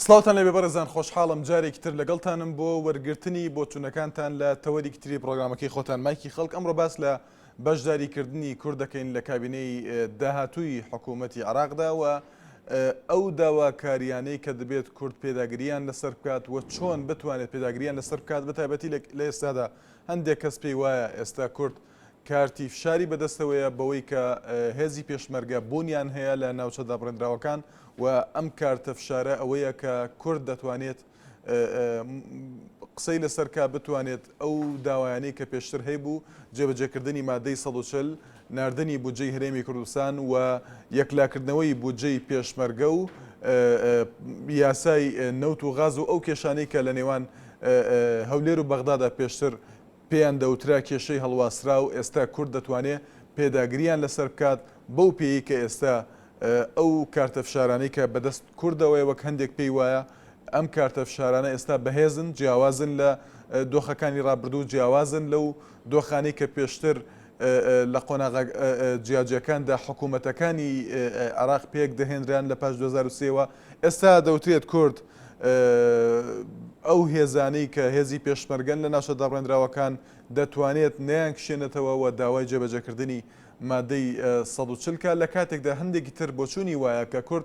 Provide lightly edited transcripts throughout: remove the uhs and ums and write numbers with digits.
سڵاوتان لێبێ بەڕێزان خۆشحاڵم جارێکی تر لەگەڵتانم بۆ وەرگرتنی بۆچوونەکانتان لە تەوەرێکی تری پڕۆگرامەکەی خۆتان مایکی خەڵک ئەمڕۆ باس لە بەشداریکردنی کورد دەکەین لە کابینەی داهاتووی حکوومەتی عێراقدا و ئەو داواکاریانەی کە دەبێت کورد پێداگریان لەسەر بکات و چۆن بتوانێت پێداگریان لەسەر بکات بە تایبەتی لە ئێستادا هەندێک کەس پێی وایە ئێستا کورد کارتی فشاری بەدەستەوەیە بەوەی کە هێزی پێشمەرگە بوونیان هەیە لە ناوچە دابڕێندراوەکان و ئەم کارتە فشارە ئەوەیە کە کورد دەتوانێت قسەی لەسەر کا بتوانێت ئەو داوایانەی کە پێشتر هەیبوو جێبەجێکردنی مادەی 140 ناردنی بودجەی هەرێمی کوردستان و یەکلاکردنەوەی بودجەی پێشمەرگە و یاسای نەوت و غاز و ئەو کێشانەی کە لە نێوان هەولێر و بەغدادا پێشتر پێیان دەوترا کێشەی هەڵواسراو، ئێستا کورد دەتوانێ پێداگرییان لەسەر بکات، بەو پێیەی کە ئێستا ئەو کارتە فشارانەی کە بەدەست کوردەوەیە وەک هەندێک پێی وایە ئەم کارتە فشارانە ئێستا بەهێزن، جیاوازن لە دۆخەکانی ڕابردوو، جیاوازن لەو دۆخانەی کە پێشتر لە قۆناغە جیاجیاکاندا حکوومەتەکانی عێراق پێک دەهێنران لە پاش 2003 وە. ئێستا دەوترێت کورد ئەو هێزانەی کە هێزی پێشمەرگەن لە ناوچە دابڕێندراوەکان دەتوانێت نەیانکشێنێتەوە و داوای جێبەجێکردنی مادەی 140 کا لە کاتێکدا هەندێکی تر بۆچوونی وایە کە کورد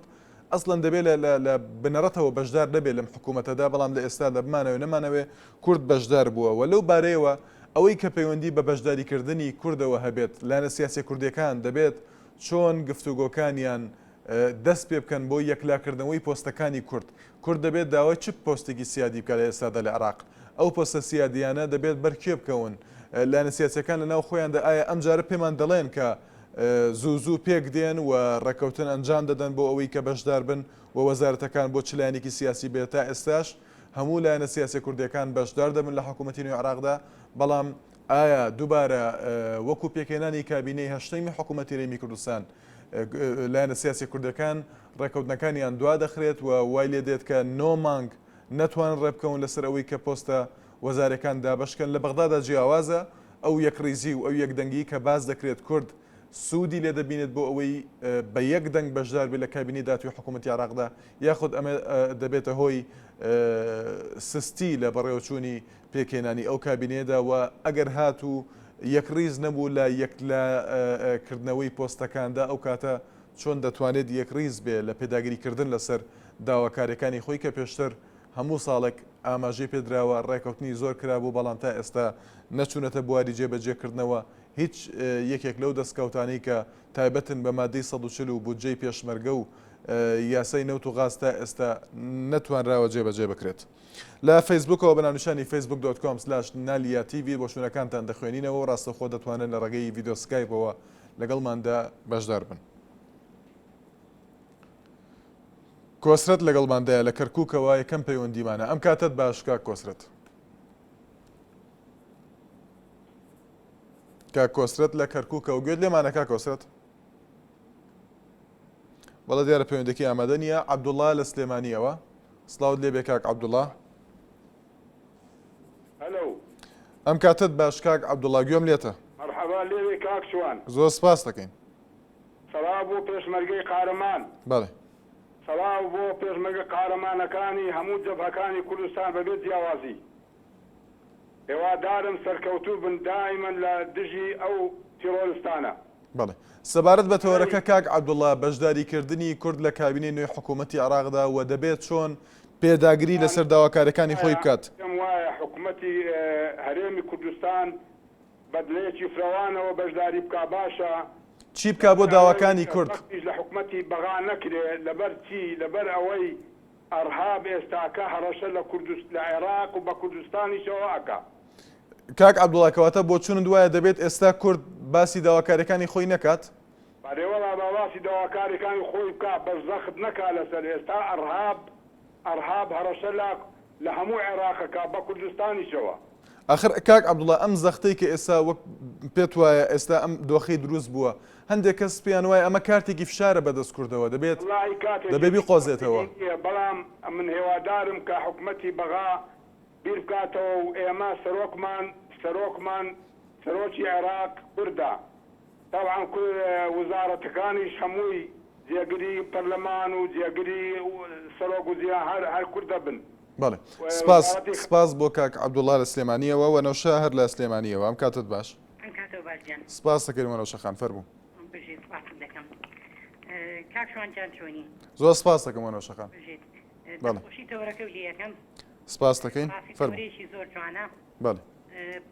ئەسڵەن دەبێت لە بنەڕەتەوە بەشدار نەبێت لەم حکوومەتەدا بەڵام لە ئێستادا بمانەوێ نەمانەوێ کورد بەشدار بووە و لەو بارەیەوە ئەوەی کە پەیوەندی بە بەشداریکردنی کوردەوە هەبێت لایەنە سیاسیە کوردیەکان دەبێت چۆن گفتوگۆکانیان دەست پێ بکەن بۆ یەکلاکردنەوەی پۆستەکانی کورد. کورد دەبێت داوای چ پۆستێکی سیادی بکات لە ئێستادا لە عێراق؟ ئەو پۆستە سیادییانە دەبێت بەر کێ بکەون؟ لایەنە سیاسییەکان لە ناو خۆیاندا ئایا ئەم جارە پێمان دەڵێن کە زوو زوو پێک دێن و ڕێککەوتن ئەنجام دەدەن بۆ ئەوەی کە بەشدار بن و وەزارەتەکان بۆ چ لایەنێکی سیاسی بێت؟ تا ئێستاش هەموو لایەنە سیاسیە کوردییەکان بەشدار دەبن لە حکوومەتی نوێی عێراقدا، بەڵام ئایا دووبارە وەکو پێکهێنانی کابینەی هەشتەمی حکوومەتی هەرێمی کوردستان لایەنە سیاسیە کوردەکان ڕێکەوتنەکانیان دوا دەخرێت و وای لێ دێت کە نۆ مانگ نەتوانن ڕێبکەون لەسەر ئەوەی کە پۆستە وەزارەکان دابەشکەن لە بەغدادا جیاوازە ئەو یەکڕیزی و ئەو یەکدەنگی کە باس دەکرێت کورد سوودی لێ دەبینێت بۆ ئەوەی بە یەک دەنگ بەشدار بێت لە کابینەی داهاتووی حکوومەتی عێراقدا یاخود ئەمە دەبێتە هۆی سستی لە بەڕێوەچوونی پێکهێنانی ئەو کابینەیەدا و ئەگەر هاتوو یەکڕیز نەبوو لە یەکلا کردنەوەی پۆستەکاندا ئەو کاتە چۆن دەتوانێت یەکڕیز بێ لە پێداگری کردن لەسەر داواکاریەکانی خۆی کە پێشتر هەموو ساڵێک ئاماژەی پێدراوە ڕێکەوتنی زۆر کرابوو بەڵام تا ئێستا نەچوونەتە بواری جێبەجێ کردنەوە هیچ یەکێک لەو دەستکەوتانەی کە تایبەتن بە مادەی 140 و بودجەی پێشمەرگە و یاسای نەوت و غاز تا ئێستا نەتوانراوە جێبەجێ بکرێت. لە فەیسبووکەوە بە ناونیشانی Facebook dot com slash نالیا تیڤی بۆچوونەکانتان دەخوێنینەوە و ڕاستەوخۆ دەتوانن لە ڕێگەی ڤیدیۆ سکایپەوە لەگەڵماندا بەشدار بن. کۆسرەت لەگەڵماندایە لە کەرکووکەوە یەکەم پەیوەندیمانە. ئەم کاتەت باش کاک کۆسرەت. کاک کۆسرەت لە کەرکووکەوە گوێت لێمانە کاک کۆسرەت؟ بەڵێ دیارە پەیوەندەکەی ئامادە نییە. عەبدوڵا لە سلێمانییەوە. سڵاوت لێبێ کاک عەبدوڵا. هەلۆ. ئەم کاتەت باش کاک عەبدوڵا گوێم لێتە. مەرحەبا لێوێ کاک شوان. زۆر سپاست دەکەین. سڵاو بۆ پێشمەرگەی قارەمان. بەڵێ. سڵاو بۆ پێشمەرگە قارەمانەکانی هەموو جەبهەکانی کوردستان بەبێ جیاوازی. هیوادارم سەرکەوتوو بن دائیمەن لە دژی ئەو تیڕۆرستانە. بەڵێ. سەبارەت بە تەوەرەکە کاک عەبدوڵا، بەشداریکردنی کورد لە کابینەی نوێی حکوومەتی عێراقدا و دەبێت چۆن پێداگری لەسەر داواکارییەکانی خۆی بکات؟ پێم وایە حکومەتی هەرێمی کوردستان بە دڵێکی فرەوانەوە بەشداری بکا باشە. چی بکا بۆ داواکانی کورد؟ زەختیش لە حکومەتی بەغا نەکرێ، لەبەر چی؟ لەبەر ئەوەی ئەرهاب ئێستاکە هەڕەشە لە کوردست لە عێراق و بە کوردستانیشەوە ئەکا. کاک عەبدوڵا کەواتە بۆچونت وایە دەبێت ئێستا کورد باسی داواکاریەکانی خۆی نەکات؟ بەرێ وەڵا با باسی داواکاریەکانی خۆی بکا بەس زەخت نەکا لەسەر ئێستا ئەرهاب ئەرهاب هەڕەشە لە لە هەموو عێراق ئەکا بە کوردستانیشەوە. ئاخر کاک عەبدوڵا ئەم زەختەی کە ئێستا وەک پێت وایە ئێستا ئەم دۆخەی دروست بووە هەندێک کەس پێیان وایە ئەمە کارتێکی فشارە بەدەست کوردەوە دەبێت وەڵاهی کاتێکی دەبێ بیقۆزێتەوە. نییە بەڵام من هێوادارم کە حکومەتی بەغا بیر بکاتەوە و ئێمە سەرۆکمان سەرۆکمان سەرۆکی عێراق کوردە تەبعەن وزارەتەکانیش هەمووی. جێگری پەرلەمان و جێگری سەرۆک وزیران هەر هەر کورد دەبن. بەڵێ سپاس وەزارەتی. سپاس بۆ کاک عەبدوڵا لە سلێمانییەوە وەنەوشە هەر لە سلێمانییەوە ئەم کاتەت باش. ئەم کاتەو باش گیان. سپاس دەکەین وەنەوشە خان فەرموو. بژیت سپاست دەکەم کاک شوان گیان چۆنی؟ زۆر سپاس دەکەم وەنەوشە خان. بژیت بەڵێ. دەستخۆشی تەوەرەکەو لێ ئەکەم. سپاس دەکەین ڕاستی فەرموو. تەوەرەیەکی زۆر جوانە. بەڵێ.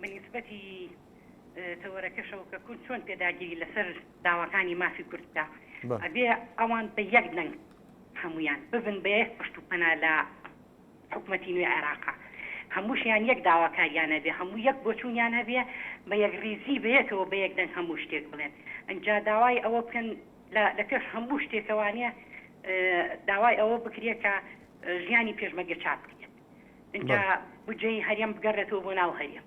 بە نیسبەتی تەوەرەکەشەوە کە کورد چۆن پێداگیری لەسەر داواکانی مافی کورد بکا ئەبێ ئەوان بە یەک دەنگ هەموویان ببن بە یەک پشت و پەنا لە حکومەتی نوێی عێراقا هەمووشیان یەک داواکاریان هەبێ هەموو یەک بۆچوونیان هەبێ بە یەکڕیزی بە یەکەوە بە یەک دەنگ هەموو شتێک بڵێن ئینجا داوای ئەوە بکەن لە لە پێش هەموو شتێکەوانە داوای ئەوە بکرێ کە ژیانی پێشمەرگە چاک بکرێت ئینجا بودجەی هەرێم بگەڕێتەوە بۆ ناو هەرێم.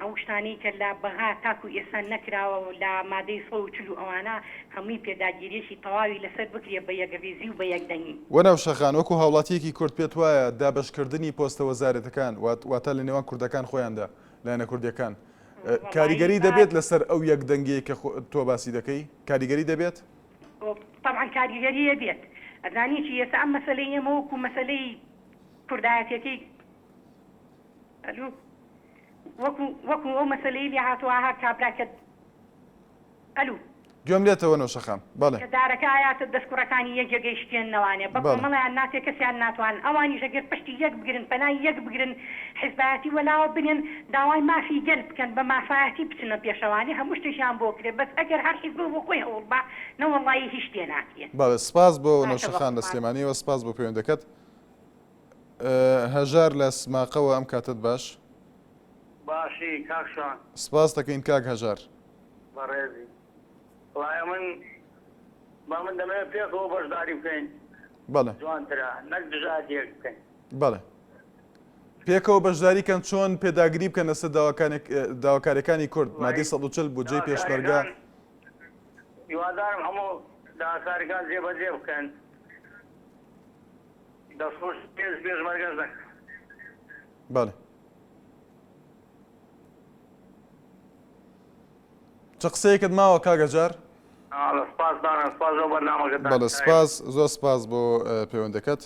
ئەو شتانەی کە لە بەغا تاکو ئێستا نەکراوە و لە مادەی 140 و ئەوانە هەمووی پێداگیریی تەواوی لەسەر بکرێ بە یەکڕیزی و بە یەکدەنگی. وەنەوشە خان، وەکو هاوڵاتییەکی کورد پێت وایە دابەشکردنی پۆستە وەزارەتەکان، واتە لە نێوان کوردەکان خۆیاندا، لایەنە کوردییەکان، وەڵایی کاریگەری با. دەبێت لەسەر ئەو یەکدەنگییەی کە تۆ باسی دەکەی؟ کاریگەری دەبێت؟ تەبعەن کاریگەری ئەبێت. ئەزانی چی، ئێستا ئەم مەسەلەی ئێمە وەکو مەسەلەی کوردایەتیەکەی ئەلو وەکو وەکو ئەو مەسەلەی لێ هاتووە ئاها کابرا کە ئەلو. گوێم لێتە وەنەوشە خان بەڵێ. کە دارەکە ئایاتە دەست کوڕەکانی یەک جێگەی شکێننەوانێ بە کۆمەڵیان ناتێ کەسیان ناتوان ئەوانیش ئەگەر پشتی یەک بگرن پەنای یەک بگرن حیزبایەتی وەلاوە بنێن داوای مافی گەل بکەن بە مافایەتی بچنە پێشەوانێ هەموو شتێکیان بۆ کرێ بەس ئەگەر هەر حیزبەو بۆ خۆی هەوڵ با نەوەڵایی هیچ شتێ ناکرێ. بەڵێ سپاس بۆ باشە وەنەوشە خان لە بەقوربان. سلێمانیەوە سپاس بۆ پەیوەندەکەت. هەژار لە سماقەوە ئەم کاتەت باش. باشی کاک شوان. سپاست دەکەین کاک هەژار. بەڕێزی وەڵا ئەمن با من دەمەوێت پێکەوە بەشداری بکەین بەڵێ. جوانترە نەک دژایەتی یەک بکەین. بەڵێ پێکەوە بەشداری کەن چۆن پێداگری بکەن لەسەر داواکاریەکانی کورد مادەی 140 بودجەی پێشمەرگە. هیوادارم هەموو داواکاریەکان جێبەجێ بکەن. دەست خۆش پێش پێشمەرگەش دەکەم. بەڵێ. چ قسەیەکت ماوە کاک هەژار؟ ئاڵە سپاس دانا سپاس بۆ بەرنامەکەتان. بەڵێ سپاس زۆر سپاس بۆ پەیوەندەکەت.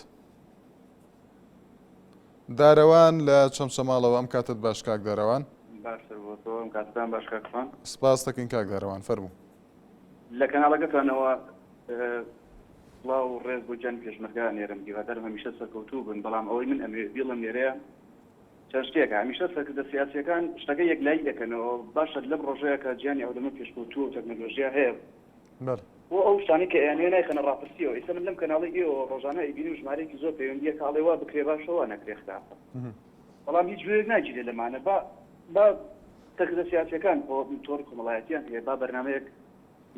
دارەوان لە چەمچەماڵەوە ئەم کاتت باش کاک دارەوان. باشتر بۆ تۆ ئەم کاتتان باش کاک خوان. سپاس دەکەین کاک دارەوان فەرموو. لە کەناڵەکەتانەوە سڵاو و ڕێز بۆ گیانی پێشمەرگە ئەنێرم هیوادارم هەمیشە سەرکەوتوو بن بەڵام ئەوەی من ئەمەوێ بیڵێم لێرەیە چەند شتێکە هەمیشە سەرکردە سیاسیەکان شتەکە یەکلایی ئەکەنەوە باشە لەم ڕۆژەیە کە جیهانی ئەولەمە پێشکەوتووە و تەکنەلۆژیا هەیە بەڵێ. بۆ ئەو شتانەی کە ئەیانەوێ نایخەنە ڕاپرسیەوە ئیستا من لەم کەناڵەی ئێوەوە ڕۆژانە ئەیبینم ژمارەیەکی زۆر پەیوەندیە کە ئەڵێ وا بکرێ باشە وا نەکرێ خراپە بەڵام هیچ گوێیەک ناگیرێ لەمانە با با سەرکردە سیاسیەکان خۆ تۆڕی کۆمەڵایەتیان هەیە با بەرنامەیەک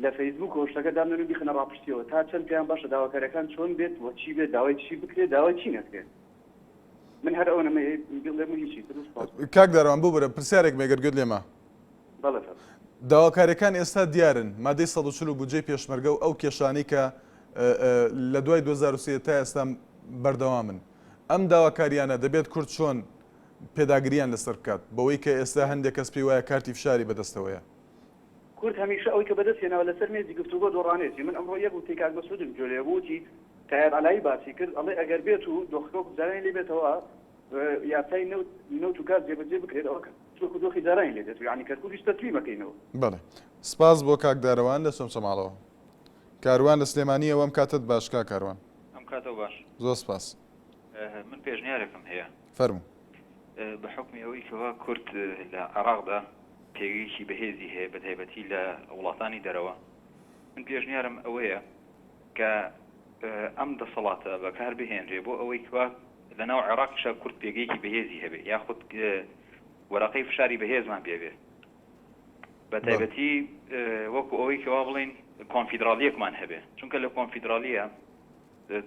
لە فەیسبووکەوە شتەکە دابنێن و بیخەنە ڕاپرسیەوە تا چەند پێیان باشە داواکاریەکان چۆن بێت و چی بێت داوای چی بکرێت داوای چی نەکرێت من هەر ئەوەنەم هەیە بیڵێم و هیچی تر و سوپاس. کاک داروان ببورە پرسیارێکم هەیە گەر گوێت لێمە. بەڵێ فەرموو. داواکاریەکان ئێستا دیارن، مادەی 140 و بودجەی پێشمەرگە و ئەو کێشانەی کە لە دوای 2003 تا ئێستا بەردەوامن. ئەم داواکاریانە دەبێت کورد چۆن پێداگرییان لەسەر بکات، بەوەی کە ئێستا هەندێک کەس پێی وایە کارتی فشاری بەدەستەوەیە؟ کورد هەمیشە ئەوەی کە بەدەست هێناوە لەسەر مێزی گفتوگۆ دۆڕانێتی. من ئەمڕۆ یەک وتەی کاک مەسعودم گوێ لێ بوو وتی کە ئایەت عەلایی باسی کرد ئەڵێ ئەگەر بێت و دۆخەکە وەکو جارانی لێ بێتەوە یاسای نەوت نەوت و گاز جێبەجێ بکرێت ئەوە وەکو دۆخی جارانی لێ دێت و یانی کەرکوکیش تەسلیم ئەکەینەوە. بەڵێ سپاس بۆ کاک دارەوان لە چەمچەماڵەوە. کاروان لە سلێمانییەوە ئەم کاتەت باش کاک کاروان. ئەم کاتەو باش. زۆر سپاس. من پێشنیارێکم هەیە. فەرموو. بە حوکمی ئەوەی کەوا کورد لە عێراقدا پێگەیەکی بەهێزی هەیە بە تایبەتی لە وڵاتانی دەرەوە، من پێشنیارم ئەوەیە کە ئەم دەسەڵاتە بەکار بهێنرێ بۆ ئەوەی کەوا لە ناو عێراقیشا کورد پێگەیەکی بەهێزی هەبێ یاخود وەرەقەی فشاری بەهێزمان پێ بێ بە تایبەتی وەکو ئەوەی کەوا بڵێین کۆنفیدراڵیەکمان هەبێ چونکە لە کۆنفیدراڵیە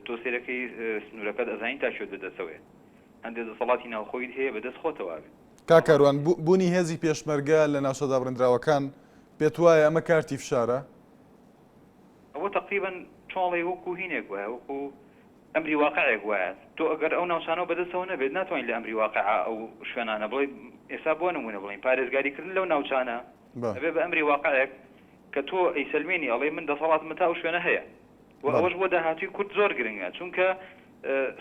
تۆ سەیرەکەی سنوورەکەت ئەزانی تا کوێ دەدەسەوەیە هەندێک دەسەڵاتی ناوخۆیت هەیە بەدەست خۆتەوە بێ. کاک کاروان، بوونی هێزی پێشمەرگە لە ناوچە دابڕێندراوەکان پێتوایە ئەمە کارتی فشارە؟ ئەوە تەقریبەن چۆن ئەڵێی وەکو هینێک وایە وەکو ئەمری واقعێک وایە تۆ ئەگەر ئەو ناوچانەو بەدەستەوە نەبێت ناتوانین لە ئەمری واقعا ئەو شوێنانە بڵێ ئێستا بۆ نمونە بڵێین پارێزگاری کردن لەو ناوچانە ئەبێ بە ئەمری واقعێک کە تۆ ئەیسەلمێنی ئەڵێی من دەسەڵاتم تا ئەو شوێنە هەیە. و ئەوەش بۆ داهاتووی کورد زۆر گرنگە چونکە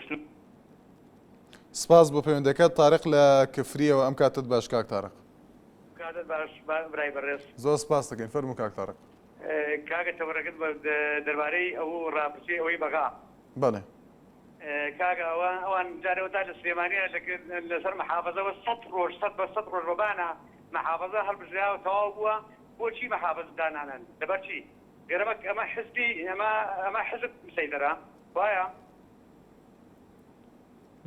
سنوور. سپاس بۆ پەیوەندەکەت تارق لە کفریەوە ئەم کاتەت باش کاک تارق. کاتت باش برای بەڕێز. زۆر سپاست دەکەین فەرموو کاک تارق. کاکە تەوەرەکەت دەربارەی ئەو ڕاپرسی ئەوەی بەغا. بەڵێ. کاکە ئەوە ئەوان جارێ وەتا لە سلێمانیە لەسەر محافەزەوە سەت ڕۆژ سەت بە سەت ڕۆژ بەبانە محافەزە هەڵبژراوە تەواو بووە بۆچی محافەزە دانانەن لەبەر چی گەر ئەمە ئەمە حزبی ئەمە ئەمە حزب مسەیتەرە وایە.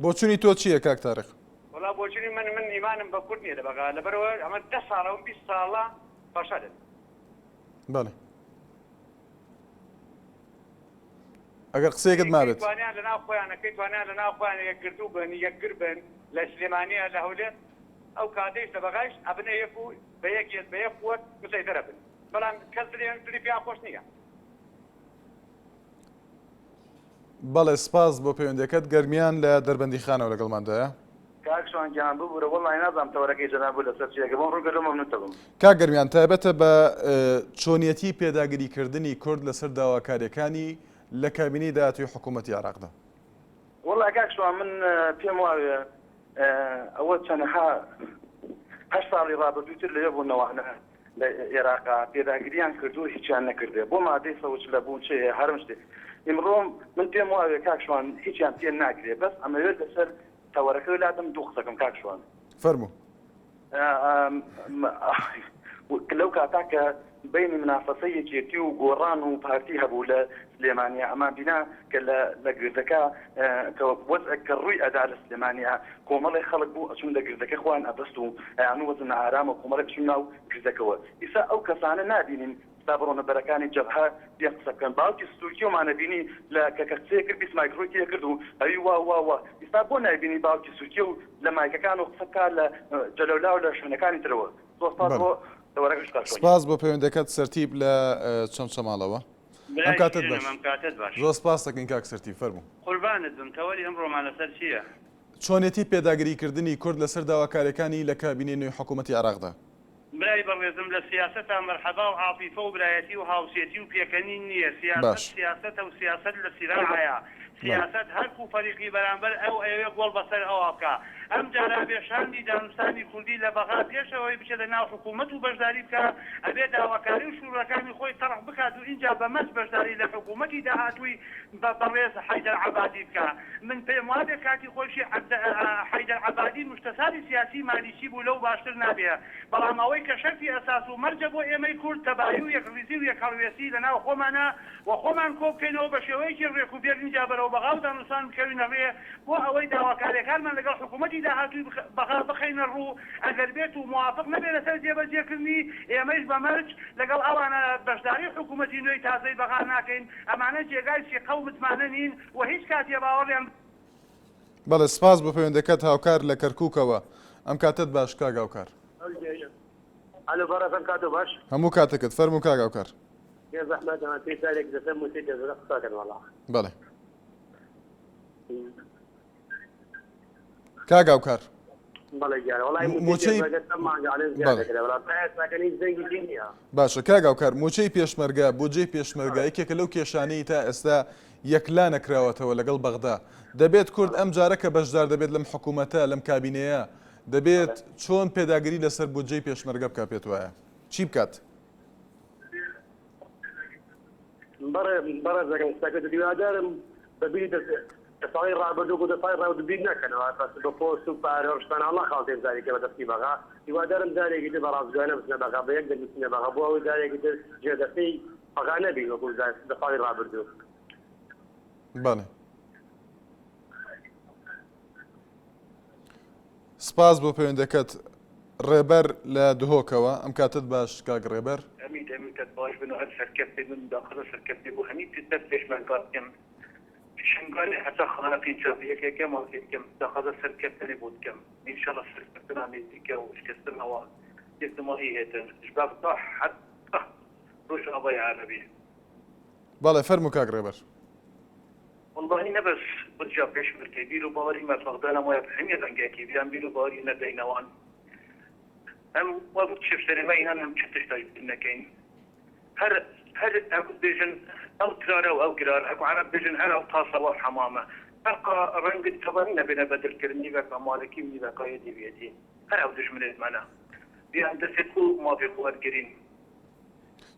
بۆچونی تۆ چیە کاک تارق؟ وەڵا بۆچونی من من ئیمانم بە کورد نیە لە بەغا لەبەرئەوە ئەمە دە ساڵە و 20 ساڵە فەشەلن. بەڵێ ئەگەر قسەیەکت مابێت. توانیان لەناو خۆیان ئەکەی توانیان لەناو خۆیان یەکگرتوو بن یەکگر بن لە سلێمانیە لە هەولێر ئەو کاتەیش لە بەغایش ئەبنە یەک و بە یەک هێز بە یەک قوت مسەیتەرە بن بەڵام کەس دلی دلی پێیان خۆش نیە. بەڵێ سپاس بۆ پەیوەندیەکەت گەرمیان لە دەربەندیخانەوە لەگەڵماندایە. کاک شوان گیان ببورە وەڵاهی نازانم تەوەرەکەی جەنابت لەسەر چیە گەر بۆم ڕوون کەیتەوە مەمنونت دەبم. کاک گەرمیان تایبەتە بە چۆنیەتی پێداگری کردنی کورد لەسەر داواکاریەکانی لە کابینەی داهاتووی حکوومەتی عێراقدا. وەڵا کاک شوان من پێم واوێ ئەوە چەنەها هەشت ساڵی ڕابردووی تر لەوێ بوون نەوانە لە ئێراقا پێداگریان کردووە هیچیان نەکردێ بۆ مادەی 140 لە بوون چێ هەرم شتێ ئیمڕۆ من پێم واوێ کاک شوان هیچیان پێ ناکرێ بەس ئەمەوێت لەسەر تەوەرەکە لادەم دوو قسەکەم کاک شوان. فەرموو. لەو کاتا کە بەینی منافەسەی یەکێتی و گۆڕان و پارتی هەبوو لە سلێمانیا ئەمان بینا کە لە لە گردەکە کە وەزعێک کە ڕووی ئەدا لە سلێمانیا کۆمەڵێ خەڵک بوو ئەچوون لە گردەکە خۆیان ئەبەست و ئەیانوو وەزع نائارامە کۆمەڵێک چوون ناو گردەکەوە ئیسا ئەو کەسانە نابینین ستا بڕۆنە بەرەکانی جەبهە بێن قسە بکەن باوکی سوورکیۆمانە بینی لە کە کە قسەیە کرد 20 مایکرۆی تێ کرد و ئەوی وا وا وا ئیستا بۆ نایبینی باوکی سوورکیە و لە مایکەکان و قسە بکا لە جەلەولا و لە شوێنەکانی ترەوە زۆر سپاس بەڵێ بۆ تەوەرەکەش کاک شۆنی. سپاس بۆ پەیوەندەکەت سەرتیپ لە چەمچەماڵەوە. ئەم برای کاتەت شیرینم باش. ئەم کاتەت باش. زۆر سپاست دەکەین کاک سەرتیپ فەرموو. قوربانت بم تەوەری ئەمڕۆمان لەسەر چییە؟ چۆنێتی پێداگری کردنی کورد لەسەر داواکاریەکانی لە کابینەی نوێی حکوومەتی عێراقدا. برای بەڕێزم لە سیاسەتا مەرحەبا و عاتیفە و برایەتی و هاوسێتی و پێکەنین نییە، سیاسەت باش. سیاسەتە و سیاسەت لە سیراعەیە، بەڵێ. سیاسەت هەر کوو فەریقی بەرامبەر ئەو ئەیەوێ گۆڵ بەسەر ئەوا بکا. ئەم جارە ئەبێ شاندی دانوستانی کوردی لە بەغا پێش ئەوەی بچێتە ناو حکوومەت و بەشداری بکا ئەبێ داواکاری و شووڕەکانی خۆی تەڕح بکات و ئینجا بە مەرج بەشداری لە حکوومەتی داهاتووی بە بەڕێز حەیدەر عەبادی بکا. من پێم وابێ کاتی خۆیشی حەیدەر عەبادی موستەشاری سیاسی مالیکی بوو لەو باشتر نابێ بەڵام ئەوەی کە شەرتی ئەساس و مەرجە بۆ ئێمەی کورد تەبایی و یەکڕیزی و یەکهەڵوێستی لە ناو خۆمانە و خۆمان کۆ بکەینەوە بە شێوەیەکی ڕێک و پێک ئینجا بەرەو بەغا و دانوستان بکەوینە ڕێ بۆ ئەوەی داواکاریەکانمان لەگەڵ حکوومەتی داهاتووی بەغا بخەینە ڕوو ئەگەر بێت و موافق نەبێ لەسەر جێبەجێکردنی ئێمەیش بە مەرج لەگەڵ ئەوانە بەشداری حکوومەتی نوێی تازەی بەغا ناکەین ئەمانە جێگای سیقە و متمانە نین و هیچ کاتێ باوەڕیان بەڵێ سپاس بۆ پەیوەندەکەت هاوکار لە کەرکوکەوە ئەم کاتەت باش کاک هاوکار. ئەلۆ بەڕێز ئەم کاتەو باش. هەموو کاتەکەت فەرموو کاک هاوکار. بێ زەحمەت ئەمە پێی جارێک لەسەر موچەی پێشمەرگە قسە کەن وەڵا. بەڵێ کاک هاوکار. بەڵێ گیانە وەڵای موچەی موچەی پێشمەرگە چەند مانگە ئەڵێن زیاد بەڵێ دەکرێ بەڵام تا ئێستاکە هیچ دەنگی پێ نییە. باشە کاک هاوکار موچەی پێشمەرگە بودجەی پێشمەرگە یەکێکە لەو کێشانەی تا ئێستا یەکلا نەکراوەتەوە لەگەڵ بەغدا دەبێت کورد ئەم جارە کە بەشدار دەبێت لەم حکوومەتە لەم کابینەیە دەبێت چۆن پێداگری لەسەر بودجەی پێشمەرگە بکا پێت وایە چی بکات؟ بەڕێ بەڕێزەکەم قسەکەت هیوادارم بە بیری دە ساڵی ڕابردوو بۆ دە ساڵی ڕابردوو بیر نەکەنەوە بەس بە پۆست و پارە و شتانە ئەڵا خاڵتێن جارێکە بە دەستی بەغا هیوادارم جارێکی تر بە ڕاستگۆیانە بچنە بەغا بە یەک دەنگ بچنە بەغا بۆ ئەوەی جارێکی تر ژێردەستەی بەغا نەبین وەکو دە ساڵی ڕابردوو. بەڵێ. سپاس بۆ پەیوەندەکەت ڕێبەر لە دهۆکەوە ئەم کاتەت باش کاک ڕێبەر. هەمی دەمیتەت باش بن و هەر سەرکەفتی بن داخەزە سەرکەفتی بۆ هەمی تتەر پێشمەرگا بکەم شنگالێ هەتا خانەقین چاپی یەکێکە ماکێ بکەم داخەزە سەرکەفتنێ بۆ دکەم ئینشاڵا سەرکەفتنا نێزیکە و شکستنا وا یەک دوماهی هێتن ژ بەغدا حەتا ڕۆژئاڤای عەرەبی. بەڵێ فەرموو کاک ڕێبەر. وەڵاهی نە بەس بودجا پێشمەرگەی بیر و باوەری مە بەغدا نەمایە بە هەمیە رەنگەکی بیان بیر و باوەری نەدەینەوان ئەم وەک چ سەرێ مە ئینان ئەم چ تشتاش بیر نەکەین هەر. هەر ئەو بێژن ئەو ترارە و ئەو گرارە ئەکو عەرەب بێژن هەر ئەو تاسە و ئەو حەمامە فەرقا ڕەنگت تەبا نینە بێنە بەدل کرن نیڤەکا مالکی و نیڤەکا یەدی و یەدی هەر ئەو دوژمنێت مەنە بیان دەسێت خو مافێ خو وەرگرین.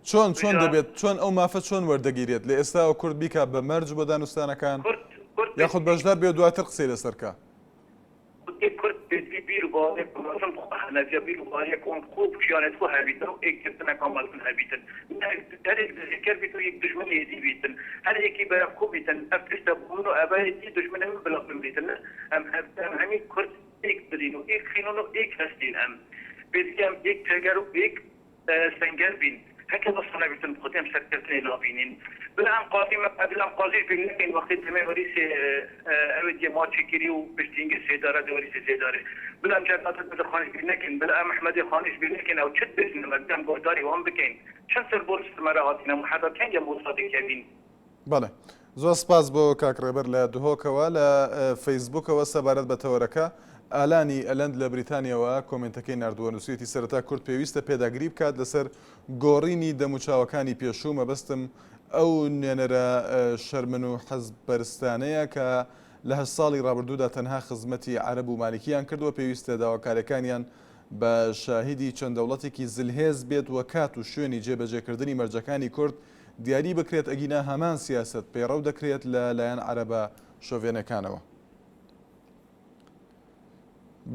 چۆن چۆن دەبێت چۆن ئەو مافە چۆن وەردەگیرێت لە ئێستاوە کورد بیکا بە مەرج بۆ دانوستانەکان یاخود بەشدار بێ و دواتر قسەی لەسەر کا؟ خودێ کورد پێدڤی بیر و باوەرێک مەزن بخوە هەنە ڤە بیر و باوەرێک وان خو ژیانێت خو هەبیتن و ئێک گرتنەکا مەزن هەبیتن نە هەر ئێک دزیکەر بیت و یەک دوژمن یێدی بیتن هەر ئێکی بەرەف خو بیتن ئەڤ تشتە بۆ من و ئەڤە یێدی دوژمنێ من بلا بمریتن نە ئەم هەڤ ئەم هەمی کورد ئێک دلین و ئێک خینون و ئێک هەستین ئەم پێدڤی ئەم ئێک تەگەر و ئێک سەنگەر بین هەکە وەسا نەبیتن خودێم سەرکەفتنێ نابینین بلا ئەم قازی مە بلا ئەم قازیش بیر نەکەین وەختی دەمێ وەریسێ ئەوێ دیە ماچی کری و پشتینگە سێدارە دە وەریسێ سێدارێ بلا ئەم جەلادەت بەدرخانیش بیر نەکەین بلا ئەم ئەحمەدێ خانیش بیر نەکەین ئەو چت بێژنە مە بلا ئەم گۆهداری وان بکەین چەند سەر بۆ سەر مەرا هاتینە مو حەتا کەنگە موسا دکەوین. بەڵێ زۆر سپاس بۆ کاک ڕێبەر لە دهۆکەوە لە فەیسبوکەوە سەبارەت بە تەوەرەکە ئالانی ئەلەند لە بریتانیاوە کۆمێنتەکەی ناردووە نووسیویەتی سەرەتا کورد پێویستە پێداگری بکات لەسەر گۆڕینی دەموچاوەکانی پێشوو مەبەستم ئەو نوێنەرە شەرمن و حزب پەرستانەیە کە لە هەشت ساڵی ڕابردوودا تەنها خزمەتی عەرەب و مالکیان کردووە پێویستە داواکاریەکانیان بە شاهیدی چەند دەوڵەتێکی زلهێز بێت و کات و شوێنی جێبەجێکردنی مەرجەکانی کورد دیاری بکرێت ئەگینا هەمان سیاسەت پەیڕەو دەکرێت لە لایەن عەرەبە شۆڤێنەکانەوە.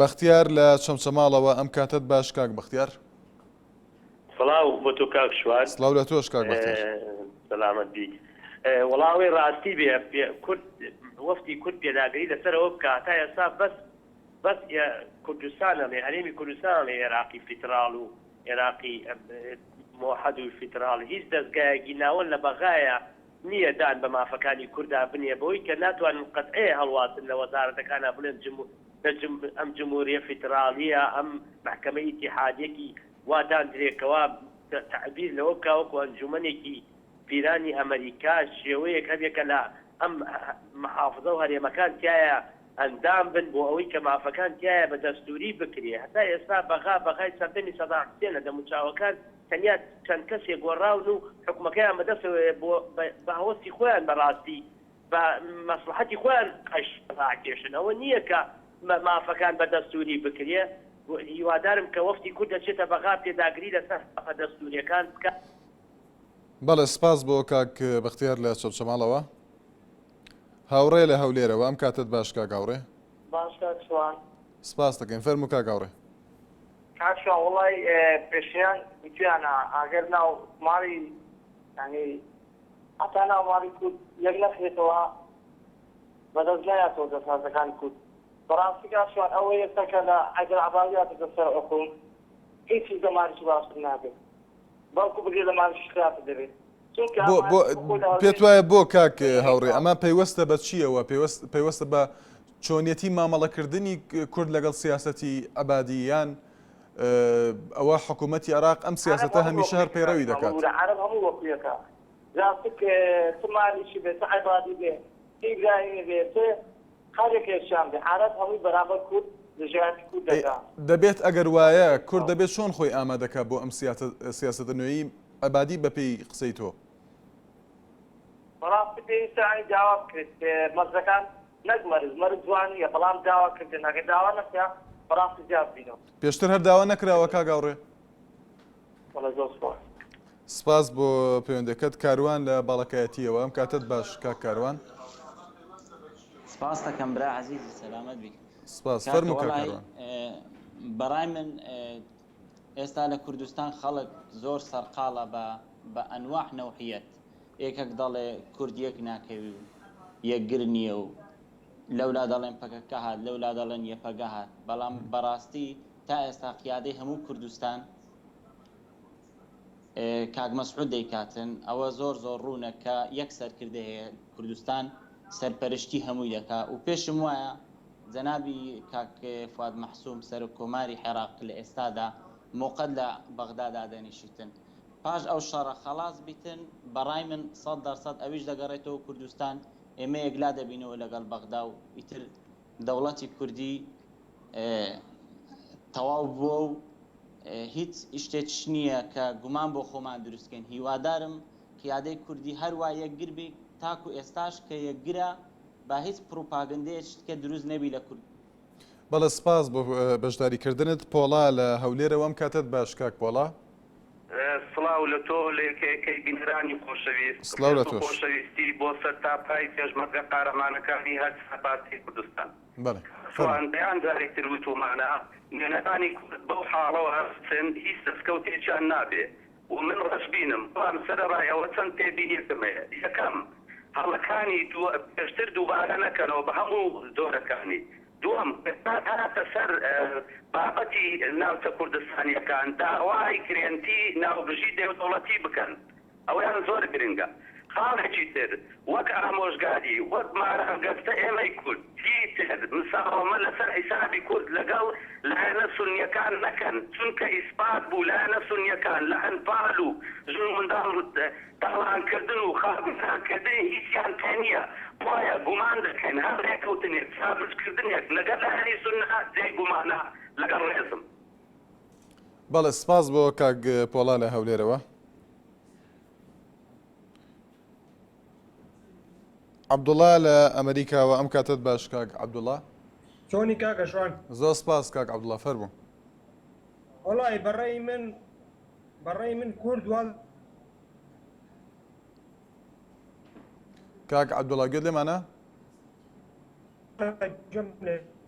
بەختیار لە چەمچەماڵەوە ئەم کاتەت باش کاک بەختیار. سڵاو بۆ تۆ کاک شوان. سڵاو لە تۆش کاک بەختیار. سەلامەت بی. وەڵا ئەوەی ڕاستی بێ کورد وەفدی کورد پێداگری لەسەر ئەوە بکا تا ئێستا بەس بەس کوردستان ئەڵێ هەرێمی کوردستان ئەڵێ ئێراقی فیدراڵ و ئێراقی مۆحەد و فیدراڵ هیچ دەزگایەکی ناوەند لە بەغایە نییە دان بە مافەکانی کوردا بنێ بەوەی کە ناتوانن قەتعێ هەڵواسن لە وەزارەتەکانا بڵێن ئەم جمهوریە فیدراڵیە ئەم مەحکەمەی ئیتیحادیەکی وا داندرێ کەوا تەعبیر لەوە بکا وەکو ئەنجومەنێکی پیرانی ئەمەریکا شێوەیەک هەبێ کە لە ئەم محافزە و هەرێمەکان تیایا ئەندام بن بۆ ئەوەی کە مافەکان تیایا بە دەستوری بکرێ هەتا ئێستا بەغا بەغای سەردەمی سەدام حسێنە دەموچاوەکان تەنیا چەند کەسێک گۆڕاون و حکومەکەیان بەدەستەوەیە بۆ بە هەوەسی خۆیان بەڕاستی بە مەسڵەحەتی خۆیان قەش ڕاکێشن ئەوە نییە کە مافەکان بە دەستوری بکرێ هیوادارم کە وەفدی کورد دەچێتە بەغا پێداگری لەسەر مافە دەستوریەکان بکات. بەڵێ سپاس بۆ کاک بەختیار لە چەمچەماڵەوە. هاوڕێ لە هەولێرەوە ئەم کاتەت باش کاک هاوڕێ. باش کاک شوان. سپاست دەکەین فەرموو کاک هاوڕێ. کاک شوان وەڵای پێشیان گوتویانە ئاگەر ناو ماڵی یانی هەتا ناو ماڵی کورد یەک نەخرێتەوە بەدەست نایاتەوە دەسەڵاتەکانی کورد بەڕاستی کاک شوان ئەوە ئێستا کە لە حەیدەر عەبادی هاتۆتە سەر حوکم هیچی لە مالیکی باشتر نابێت بەڵکو بگرە لە مالیکیش خراپتر دەبێت چونکە بۆ بۆ پێت وایە بۆ کاک هاوڕێ ئەمە پەیوەستە بە چییەوە پەیوەست پەیوەستە بە چۆنیەتی مامەڵەکردنی کورد لەگەڵ سیاسەتی عەبادی یان ئەوە حکوومەتی عێراق ئەم سیاسەتە هەمیشە هەر پەیڕەوی دەکات. عەرەب هەموو وەکو یەکە جا چ مالیکی بێ چ عەبادی بێ چ ئیبراهیمی بێ چ هەر یەکێکیان بێ عەرەب هەمووی بەرامبەر کورد دژایەتی کورد دەکا. دەبێت ئەگەر وایە کورد دەبێت چۆن خۆی ئامادەکا بۆ ئەم سیاسەتە نوێی عەبادی بەپێی قسەی تۆ؟ بەڕاستی پێویستە یانی داوا بکرێت مەرجەکان نەک مەرج مەرج جوان نییە بەڵام داوا کردن ئەگەر داوا نەکرا بەڕاستی زیاد بینەوە. پێشتر هەر داوا نەکراوە کاک هاوڕێ؟ بەڵێ زۆر سوپاس. سپاس بۆ پەیوەندەکەت کاروان لە باڵەکایەتیەوە ئەم کاتەت باش کاک کاروان. سپاس دەکەم برا عەزیزی سەلامەت بی. سپاس کاکە فەرموو کاک وەڵای کاروان. بەڕای من ئێستا لە کوردستان خەڵک زۆر سەرقاڵە بە بە ئەنواع نەوعیەت یەکەک دەڵێ کورد یەک ناکەوی و یەکگر نییە و لەولا دەڵێن پەکەکە هات لەولا دەڵێن یەپەگە هات بەڵام بەڕاستی تا ئێستا قیادەی هەموو کوردستان کاک مەسعود دەیکاتن ئەوە زۆر زۆر ڕوونە کە یەک سەرکردە هەیە کوردستان سەرپەرشتی هەمووی دەکا و پێشم وایە جەنابی کاک فواد مەحسوم سەرۆک کۆماری عێراق لە ئێستادا مۆقەت لە بەغدا دادەنیشیتن پاش ئەو شەڕە خەڵاس بیتن بەڕای من سەد دەرسەد ئەویش دەگەڕێتەوە کوردستان ئێمە یەکلا دەبینەوە لەگەڵ بەغدا و ئیتر دەوڵەتی کوردی تەواو بووە و هیچ شتێکش نییە کە گومان بۆ خۆمان دروستکەین هیوادارم. قیادەی کوردی هەروا یەکگر بی تاکو ئێستاش کە یەکگرە با هیچ پڕوپاگەندەیەکی تکە دروست نەبی لە کورد. بەڵێ سپاس بۆ بەشداری کردنت. پۆڵا لە هەولێرەوە ئەم کاتەت باش کاک پۆڵا. سڵاو لە تۆ لە یەکە یەکەی بینەرانی خۆشەویست. سڵاو لە ڕێز و تۆش. خۆشەویستی بۆ سەرتاپای پێشمەرگە قارەمانەکانی هەر پارچەی کوردستان. بەڵێ سوان فەرموو. دەیان جارێک تر وتومانە نوێنەرانی کورد بەو حاڵەوە هەستن هیچ دەسکەوتێکیان نابێ و من ڕەشبینم بەڵام سەرەڕای ئەوە چەند تێبینیەکم هەیە یەکەم هەڵەکانی پێشتر دووبارە نەکەنەوە بە هەموو جۆرەکانی دووەم ئێستا هاتە سەر بابەتی ناوچە کوردستانیەکان داوای گرێنتی ناوبژی نێودەوڵەتی بکەن ئەوەیان زۆر گرنگە. خاڵێکی تر، وەک ئامۆژگاری، وەک ماران گەستە ئێمەی کورد، چیتر مساوەمە لەسەر حیسابی کورد لەگەڵ لایەنە سونییەکان نەکەن، چونکە ئیسپات بوو لایەنە سونییەکان لە ئەنفال و ژن و منداڵ تاڵانکردن و خاک وێرانکردنی هیچیان پێ نییە، بۆیە گومان دەکەین هەر رێکەوتنێک، سازشکردنێک لەگەڵ لایەنی سوننە جێی گومانە. لەگەڵ رێزم. بەڵێ سپاس بۆ کاک پۆڵا لە هەولێرەوە. عەبدوڵا لە ئەمریکاوە ئەم کاتت باش کاک عەبدوڵا. چۆنی کاکە شوان؟ زۆر سپاس کاک عەبدوڵا فەرموو. وەڵی بەڕێی من بەڕێی من کورد واز کاک عەبدوڵا گوێت لێمانە؟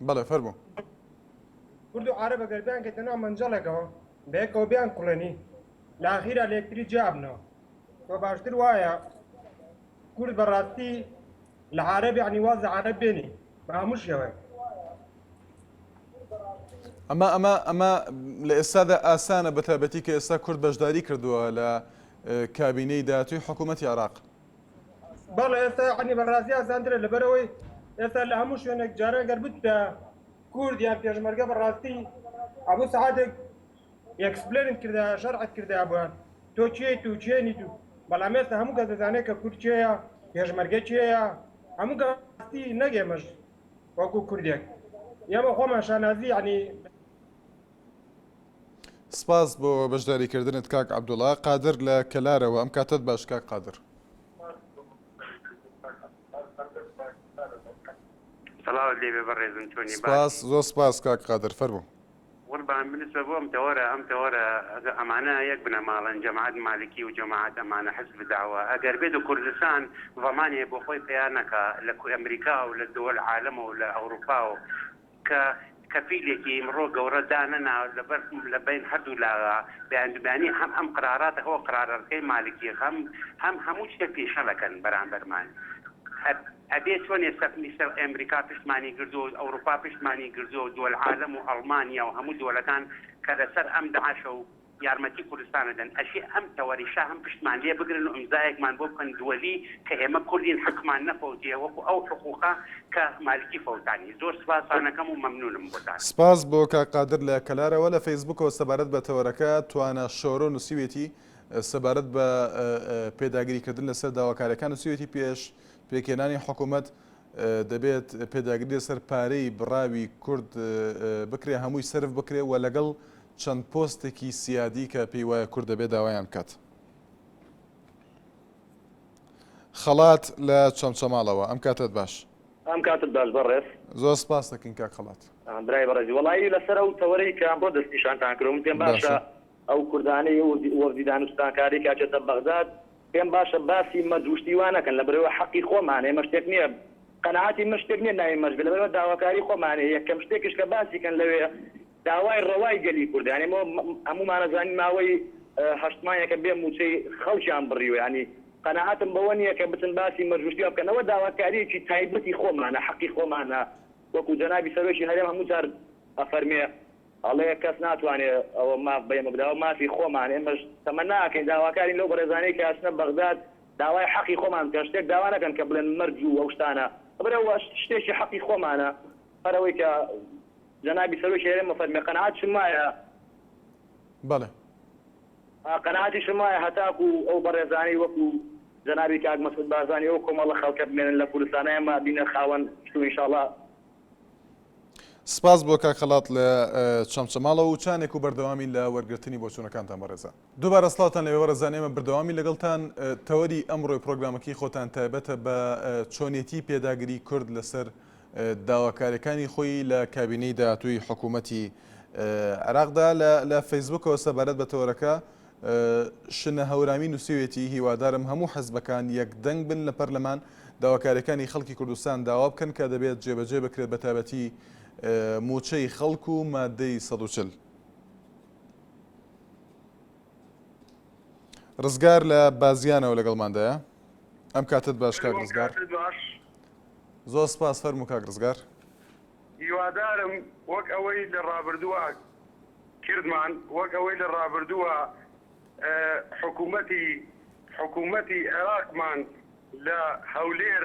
بەڵێ فەرموو. کورد و عەرەب ئەگەر بیانکەیتە ناو مەنجەڵێکەوە بەیەکەوە بیانکوڵێنی لە ئاخیرا لە یەکتری جیا ئەبنەوە تۆ باشتر وایە کورد بەڕاستی لە عەرەب یعنی واز لە عەرەب بێنی بە هەموو شێوەیەک. ئەمە ئەمە ئەمە لە ئێستادا ئاسانە بە تایبەتی کە ئێستا کورد بەشداری کردووە لە کابینەی داهاتووی حکوومەتی عێراق. بەڵێ ئێستا یعنی بەڕاستی ئاسانترە لەبەرئەوەی ئێستا لە هەموو شوێنێک جاران گەر بتدا کورد یان پێشمەرگە بەڕاستی ئەبوو سەعاتێک ئێکسپلێنت کردایە شەرحت کردایە بۆیان تۆ کێیت و کێنیت و بەڵام ئێستا هەموو کەس دەزانێت کە کورد کێیە پێشمەرگە کێیە هەموو کەس نەک ئێمەش وەکو کوردێک ئێمە خۆمان شانازی یعنی سپاس بۆ بەشداریکردنت کاک عەبدوڵا قادر لە کەلارەوە ئەم کاتەت باش کاک قادر. سڵاوت لێبێ بەڕێزم چۆنی سپاس باشی؟ زۆر سپاس کاک قادر فەرموو. قوربان بنسبە بۆ ئەم تەوەرە ئەم تەوەرە ئەمانە یەک بنەماڵەن جەماعەت مالکی و جەماعەت ئەمانە حزب دەعوە ئەگەر بێت و کوردستان ضەمانێ بۆ خۆی پەیا نەکا لە ئەمریکا و لە دول عالەم و لە ئەوروپا و کە کەفیلێکی ئیمڕۆ گەورە دانەنا لەبەر لە بەین هەردوو لاغا بەیاندوبیانی هەم ئەم قراراتە هۆ قرارەکەی مالکی هەم هەم هەموو شتێک پێشەلەکەن بەرامبەرمان ئەبێ چۆن ئێستا میسر ئەمریکا پشتمانی گردووە و ئەوروپا پشتمانی گردووە و دول عالەم و ئەڵمانیا و هەموو دولەکان کە لەسەر ئەم داعشە و یارمەتی کوردستان ئەدەن ئەشێ ئەم تەوەریشە هەم پشتمان لێ بگرن و ئیمزایەکمان بۆ بکەن دوەلی کە ئێمە کوردین حەقمان نەفەوتێ وەکو ئەو حقوقە کە مالکی فەوتانی زۆر سپاستان ئەکەم و مەمنونم بۆتان. سپاس بۆ کاک قادر لە کەلارەوە. لە فەیسبووکەوە سەبارەت بە تەوەرەکە توانا شۆرۆ نووسیویەتی، سەبارەت بە پێداگریکردن لەسەر داواکاریەکان نووسیویەتی پێش پێکهێنانی حکوومەت دەبێت پێداگری لەسەر پارەی بڕاوی کورد بکرێ هەمووی سەرف بکرێ و لەگەڵ چەند پۆستێکی سیادی کە پێی وایە کورد دەبێت داوایان بکات. خەڵات لە چەمچەماڵەوە ئەم کاتەت باش. ئەم کاتت باش بەڕێز. زۆر سپاست دەکەین کاک خەڵات. برای بەڕێزی وەڵایی لەسەر ئەو تەوەرەی کە ئەمڕۆ دەستنیشانتان کردوە من پێم باشە ئەو کوردانەی وەفدی دانوستانکاری کە ئەچێتە بەغداد پێم باشە باسی مەرج و شتی وا نەکەن لەبەرئەوەی حەقی خۆمانە ئێمە شتێک نیە قەناعەتی من شتێک نیە ناوی مەرج بێ لەبەرئەوە داواکاری خۆمانە یەکەم شتێکیش کە باسی کەن لەوێ داوای ڕەوای گەلی کوردە یانی ئێمە هەموومان ئەزانین ماوەی هەشت مانگێکە بێ مووچەی خەڵکیان بڕیوە یانی قەناعەتم بەوە نیە کە بچن باسی مەرج و شتی وا بکەن ئەوە داواکاریەکی تایبەتی خۆمانە حەقی خۆمانە وەکو جەنابی سەرۆکی هەرێم هەموو جار ئەفەرمێ ئەڵێ کەس ناتوانێ ئەوە ماف بە ئێمە بدا ئەوە مافی خۆمانە ئێمەش تەمەنا ئەکەین داواکارین لەو بەڕێزانەی کە ئەچنە بەغداد داوای حەقی خۆمان بکەن شتێک داوا نەکەن کە بڵێن مەرج و ئەو شتانە لەبەر ئەوە شتێکی حەقی خۆمانە هەر ئەوەی کە جەنابی سەرۆکی هەرێم ئەفەرمێ قەناعەتشم وایە بەڵێ. قەناعەتیشم وایە هەتاکو ئەو بەڕێزانەی وەکو جەنابی کاک مەسعود بارزانی ئەو کۆمەڵە خەڵکە بمێنن لە کوردستانا ئێمە ئەبینە خاوەن شت و ئینشاڵا. سپاس بۆ کاک خەڵات لە چەمچەماڵەوە و چانێک و بەردەوامین لە وەرگرتنی بۆچوونەکانتان بەڕێزان. دووبارە سڵاوتان لێبێ بەڕێزان ئێمە بردەوامی لەگەڵتان تەوەری ئەمڕۆی پرۆگرامەکەی خۆتان تایبەتە بە چۆنێتی پێداگری کورد لەسەر داواکاریەکانی خۆی لە کابینەی داهاتووی حکوومەتی عێراقدا لە فەیسبوکەوە سەبارەت بە تەوەرەکە شنە هەورامی نووسیوێتی هیوادارم هەموو حزبەکان یەک دەنگ بن لە پەرلەمان داواکاریەکانی خەڵکی کوردستان داوا بکەن کە دەبێت جێبەجێ بکرێت بە تایبەتی مووچەی خەڵک و مادەی 140. ڕزگار لە بازیانەوە لەگەڵماندایە ئەم کاتت باش کاک ڕزگار زۆر سپاس فەرموو کاک ڕزگار. هیوادارم وەک ئەوەی لە ڕابردووە کردمان وەک ئەوەی لە ڕابردووە حکوومەتی حکوومەتی عێراقمان لە هەولێر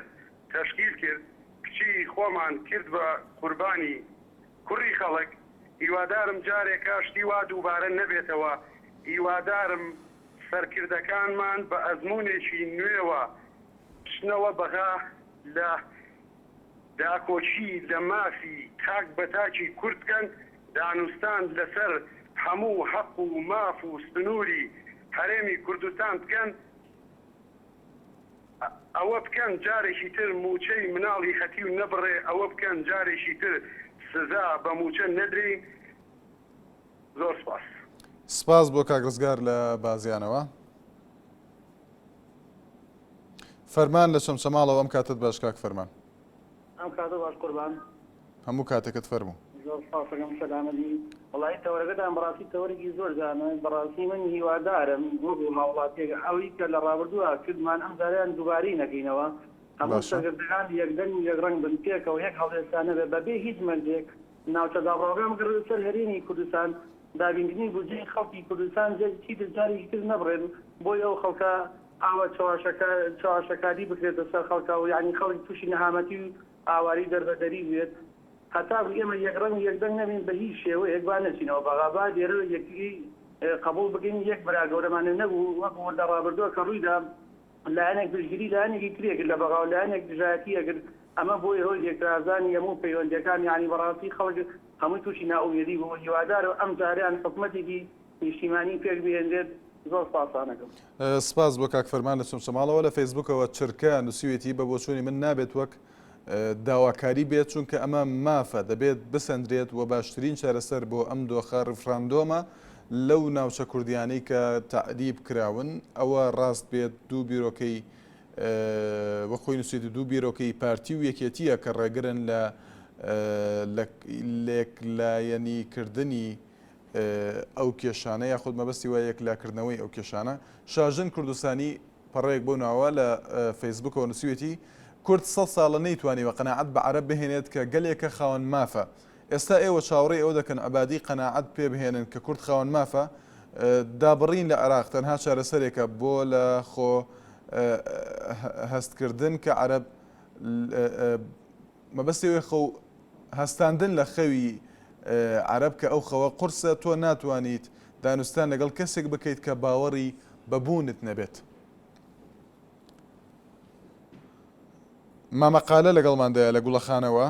تەشکیل کرد کچی خۆمان کرد بە قوربانی کوڕی خەڵک هیوادارم جارێکە شتی وا دووبارە نەبێتەوە هیوادارم سەرکردەکانمان بە ئەزموونێکی نوێوە بچنەوە بەغا لە داکۆکی لە مافی تاک بە تاکی کورد بکەن، دانوستان لەسەر هەموو هەق و ماف و سنووری هەرێمی کوردستان بکەن، ئەوە بکەن جارێکی تر مووچەی مناڵی هەتیو نەبڕێ، ئەوە بکەن جارێکی تر سزا بە مووچە نەدرێین. زۆر سپاس. سپاس بۆ کاک ڕزگار لە بازیانەوە. فەرمان لە چەمچەماڵەوە ئەم کاتەت باش کاک فەرمان. ئەم کاتە باش قوربان. هەموو کاتێکت فەرموو. زۆر سپاسەکەم سەلامەت بی. وەڵایی تەوەرەکەتان بەڕاستی تەوەرێکی زۆر جوانە بەڕاستی من هیوادارم وەکو هاوڵاتیەک ئەوی کە لە ڕابردووە کردمان ئەم جارەیان دووبارەی نەکەینەوە هەموو باشە. سەرکردەکان یەک دەنگ و یەک ڕەنگ بن پێکەوە یەک هەڵوێستان هەبێت بەبێ هیچ مەرجێک ناوچە دابڕاوەکان بگەڕێتە سەر هەرێمی کوردستان، دابینکردنی بودجەی خەڵکی کوردستان چیتر جارێکی تر نەبڕێت بۆی ئەو خەڵکە ئاوا چەواشەکاری بکرێتە سەر خەڵکە و یانی خەڵک تووشی نەهامەتی و ئاوارەی دەربەدەری بێت. هەتاکو ئێمە یەک ڕەنگ و یەک دەنگ نەبین بە هیچ شێوەیەک با نەچینەوە بەغا با لێرە یەکتری قبوڵ بکەین یەک برا گەورەمان نەبوو وەک لە ڕابردووە کە ڕوویدا لایەنێک پشتگیری لایەنێکی تری ئەکرد لە بەغا و لایەنێک دژایەتی ئەکرد، ئەمە بۆیە هۆی لێکترازانی هەموو پەیوەندیەکان، یانی بەڕاستی خەڵک هەمووی تووشی نائومێدی بوو، هیوادارم ئەم جارەیان حکومەتێکی نیشتیمانی پێک بهێنرێت، زۆر سپاستان ئەکەم. سپاس بۆ کاک فەرمان لە چەمچەماڵەوە. لە فەیسبووکەوە چرکە نووسیوێتی، بە بۆچوونی من نابێت وەک داواکاری بێت، چونکە ئەمە مافە دەبێت بسەندرێت و باشترین چارەسەر بۆ ئەم دۆخە ڕیفراندۆمە لەو ناوچە کوردیانەی کە تەعریب کراون، ئەوە ڕاست بێت دوو بیرۆکەی وەک خۆی نووسیویەتی دوو بیرۆکەی پارتی و یەکێتییە کە ڕێگرن لە لێکلایەنیکردنی ئەو کێشانە یاخود مەبەستی وایە یەکلاکردنەوەی ئەو کێشانە. شاژن کوردستانی پەڕەیەک بەو ناوە لە فەیسبوکەوە نووسیویەتی، کورد سەد ساڵە نەیتوانیوە قەناعەت بە عەرەب بهێنێت کە گەلێکە خاوەن مافە. ئێستا ئێوە چاوەڕێی ئەوە دەکەن عەبادی قەناعەت پێ بهێنن کە کورد خاوەن مافە؟ دابڕین لە عێراق تەنها چارەسەرێکە بۆ لە خۆ هەستکردن کە عەرەب مەبەستی ئەوەیە خەو هەستاندن لە خەوی عەرەب کە ئەو خەوە قورسە، تۆ ناتوانیت دانوستان لەگەڵ کەسێک بکەیت کە باوەڕی بە بوونت نەبێت. مامە قالە لەگەڵماندایە لە گوڵەخانەوە.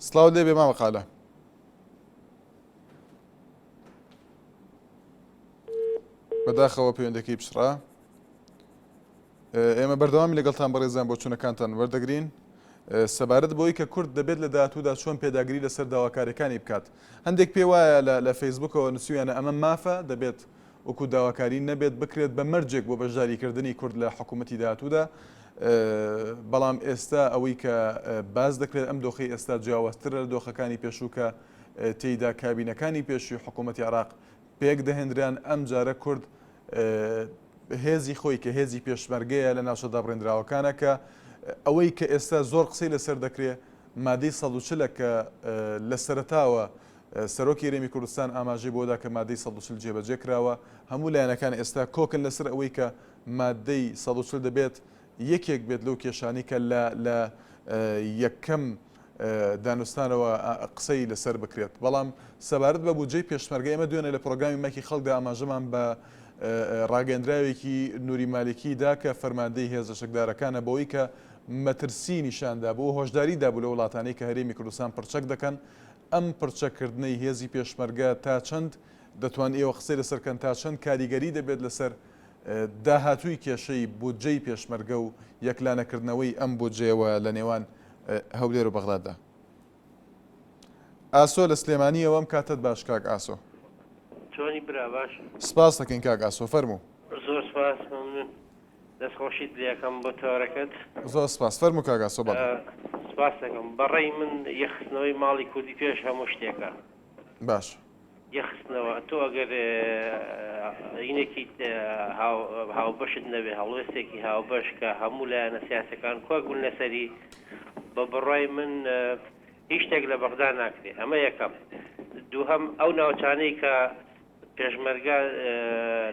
سڵاوت لێبێ مامە قالە. بەداخەوە پەیوەندەکەی پچڕا. ئێمە بەردەوامی لەگەڵتان بەڕێزان بۆچوونەکانتان وەردەگرین سەبارەت بەوەی کە کورد دەبێت لە داهاتوودا چۆن پێداگری لەسەر داواکاریەکانی بکات هەندێک پێ وایە لە فەیسبوکەوە نووسیویانە ئەمە مافە دەبێت وەکو داواکاری نەبێت بکرێت بە مەرجێک بۆ بەشداریکردنی کورد لە حکوومەتی داهاتوودا بەڵام ئێستا ئەوەی کە باز دەکرێت ئەم دۆخی ئێستا جیاوازترە لە دۆخەکانی پێشوو کە تێیدا کابینەکانی پێشووی حکوومەتی عێراق پێک دەهێنران ئەم جارە کورد هێزی خۆی کە هێزی پێشمەرگەیە لە ناوچە دابڕێندراوەکانە کە ئەوەی کە ئێستا زۆر قسەی لەسەر دەکرێ مادەی 140 کە لە سەرەتاوە سەرۆکی هەرێمی کوردستان ئاماژەی بۆدا کە مادەی 140 جێبەجێ کراوە هەموو لایەنەکان ئێستا کۆکن لەسەر ئەوەی کە مادەی 140 دەبێت یەکێک بێت لەو کێشانەی کە لە لە یەکەم دانوستانەوە قسەی لەسەر بکرێت. بەڵام سەبارەت بە بودجەی پێشمەرگە ئێمە دوێنێ لە پرۆگرامی مایکی خەڵکدا ئاماژەمان بە ڕاگەیەندراوێکی نوری مالیکی دا کە فەرماندەی هێزە چەکدارەکانە بەوەی کە. مەترسی نیشان دابوو و هۆشداری دابوو لە وڵاتانەی کە هەرێمی کوردستان پڕچەک دەکەن، ئەم پڕچەککردنەی هێزی پێشمەرگە تا چەند دەتوان ئێوە قسەی لەسەر بکەن تا چەند کاریگەری دەبێت لەسەر داهاتووی کێشەی بودجەی پێشمەرگە و یەکلانەکردنەوەی ئەم بودجەیەوە لە نێوان هەولێر و بەغداددا؟ ئاسۆ لە سلێمانیەوە ئەم کاتەت باش کاک ئاسۆ. چۆنی برا باش؟ سپاس دەکەین کاک ئاسۆ فەرموو. زۆر سپاس مەمنون دەست خۆشیت لێکەم بۆ تەوەرەکەت. زۆر سپاس فەرموو کاک ئاسۆ بەڵێ. سپاس دەکەم بەڕەی من یەکخستنەوەی ماڵی کوردی پێش هەموو شتێکە. باش. یەکخستنەوە تۆ ئەگەر ئینێکی هاوبەشت نەبێ هەڵوێستێکی هاوبەش کە هەموو لایەنە سیاسەکان کۆک بن لەسەری بە بڕای من هیچ شتێک لە بەغدا ناکرێ ئەمە یەکەم دووهەم ئەو ناوچانەی کە پێشمەرگە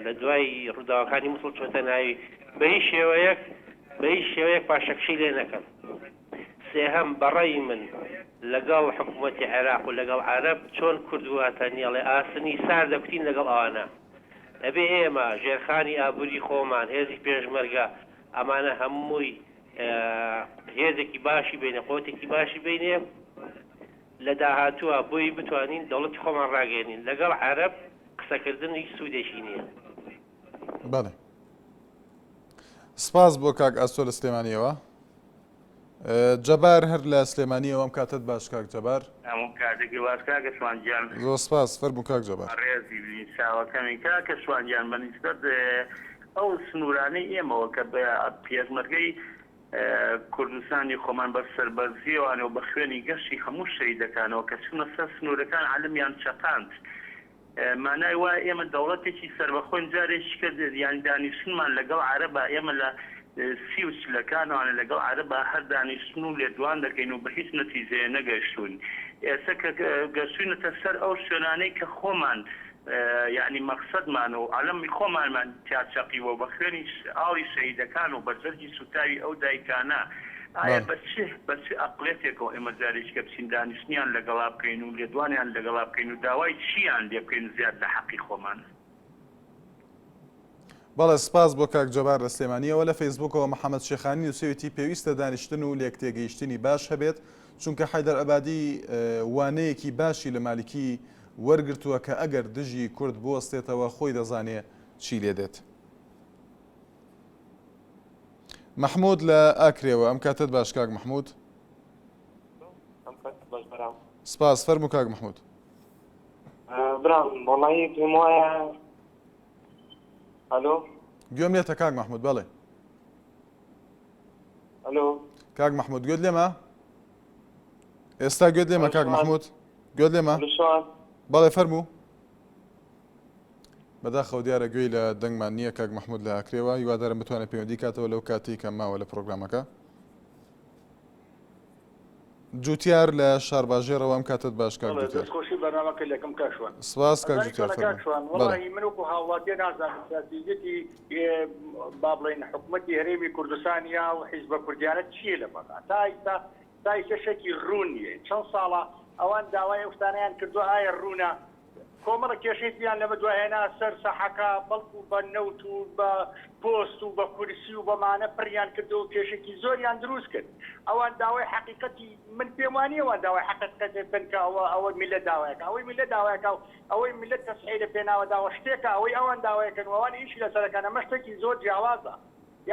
لە دوای ڕووداوەکانی موسڵ چۆتە ناوی بە هیچ شێوەیەک بە هیچ شێوەیەک پاشەکشەی لێ نەکەن. سێهەم، بە ڕەئی من لەگەڵ حکوومەتی عێراق و لەگەڵ عەرەب چۆن کورد واتەنی ئەڵێ ئاسنی سارد دەکوتین لەگەڵ ئەوانە. ئەبێ ئێمە ژێرخانی ئابووری خۆمان، هێزی پێشمەرگە، ئەمانە هەمووی هێزێکی باشی بینێ، قوتێکی باشی بینێ لە داهاتووە بۆی بتوانین دەوڵەتی خۆمان ڕاگەیەنین. لەگەڵ عەرەب قسەکردن هیچ سوودێکی نییە. بەڵێ. سپاس بۆ کاک ئاسۆ لە سلێمانیەوە. جەبار هەر لە سلێمانیەوە ئەم کاتەت باش کاک جەبار. هەموو کاتێکی باش کاکە شوان گیان. زۆر سپاس فەرموو کاک جەبار. ڕێزی بی چاوەکەمی کاکە شوان گیان بە نیسبەت ئەو سنوورانەی ئێمەوە کە بە پێشمەرگەی کوردستانی خۆمان بە سەربەرزیەوانەوە بە خوێنی گەشی هەموو شەهیدەکانەوە کە چوونە سەر سنوورەکان عەلەمیان چەقاند مانای وایە ئێمە دەوڵەتێکی سەربەخۆین جارێکی کە یانی دانیشتنمان لەگەڵ عەرەبا ئێمە لە سی و چلەکانەوانە لەگەڵ عەرەبا هەر دانیشتن و لێدوان دەکەین و بە هیچ نەتیجەیە نەگەشتووین ئێستا کە گەشتوینەتە سەر ئەو شوێنانەی کە خۆمان یانی مەقسەدمان و عەلەمی خۆمانمان تیا چەقیوە و بە خوێنی ئاڵی شەهیدەکان و بە جەرگی سوتاوی ئەو دایکانە ئایا بە چ بە چ ئەقڵێتێکەوە ئێمە جارێکیکە بچین دانیشتنیان لەگەڵا بکەین و لێدوانیان لەگەڵا بکەین و داوای چییان لێ بکەین زیاد لە حەقی خۆمان؟ بەڵێ سپاس بۆ کاک جەبار لە سلێمانیەوە. لە فەیسبووکەوە محەمەد شێخانی نووسیویەتی پێویستە دانیشتن و لێکتێگەیشتنی باش هەبێت، چونکە حەیدەر عەبادی وانەیەکی باشی لە مالکی وەرگرتووە کە ئەگەر دژی کورد بوەستێتەوە خۆی دەزانێ چی لێدێت. مەحمود لە ئاکرێوە ئەم کاتەت باش کاک مەحمود. سپاس فەرموو کاک مەحمود. برام وەڵی پێم وایە ئەلۆ گوێم لێتە کاک مەحمود بەڵێ ئەلۆ کاک مەحمود گوێت لێمە ئێستا گوێت لێمە کاک مەحمود گوێت لێمە بەڵێ فەرموو بەداخەوە دیارە گوێی لە دەنگمان نییە کاک مەحمود لە ئاکرێوە هیوادارم بتوانێت پەیوەندی کاتەوە لەو کاتێک کە ماوە لە پرۆگرامەکە جوتیار لە شارباژێڕەوە ئەم کاتەت باش کاک جوتیار. دەستخۆشی بەرنامەکە لەکەم کاک شوان. سپاس کاک جوتیار فەرموو. کاک شوان وەڵاهی من وەکو هاوڵاتیە نازانم ستراتیژیەتی با بڵێین حکومەتی هەرێمی کوردستان یا و حیزبە کوردیانە چییە لە بەغا تا ئیستا تا ئیستا شتێکی ڕوون نییە چەند ساڵە ئەوان داوای ئەو شتانەیان کردووە ئایا ڕوونە کۆمەڵە کێشەی تریان لەمە دوا هێنا سەر ساحەکە، بەڵکو بە نەوت و بە پۆست و بە کورسی و بەمانە پڕیان کردەوە و کێشەکی زۆریان دروست کرد. ئەوان داوای حەقیقەتی، من پێم وا نییە ئەوان داوای حەقیقەت بکەن کە ئەوە ئەوە میللەت داوای ئەکا. ئەوەی میللەت داوای ئەکا و ئەوەی میللەت تەسحیەی لە پێناوە داوە شتێکە، ئەوەی ئەوان داوای ئەکەن و ئەوان ئیشی لەسەر ئەکەن ئەمە شتێکی زۆر جیاوازە.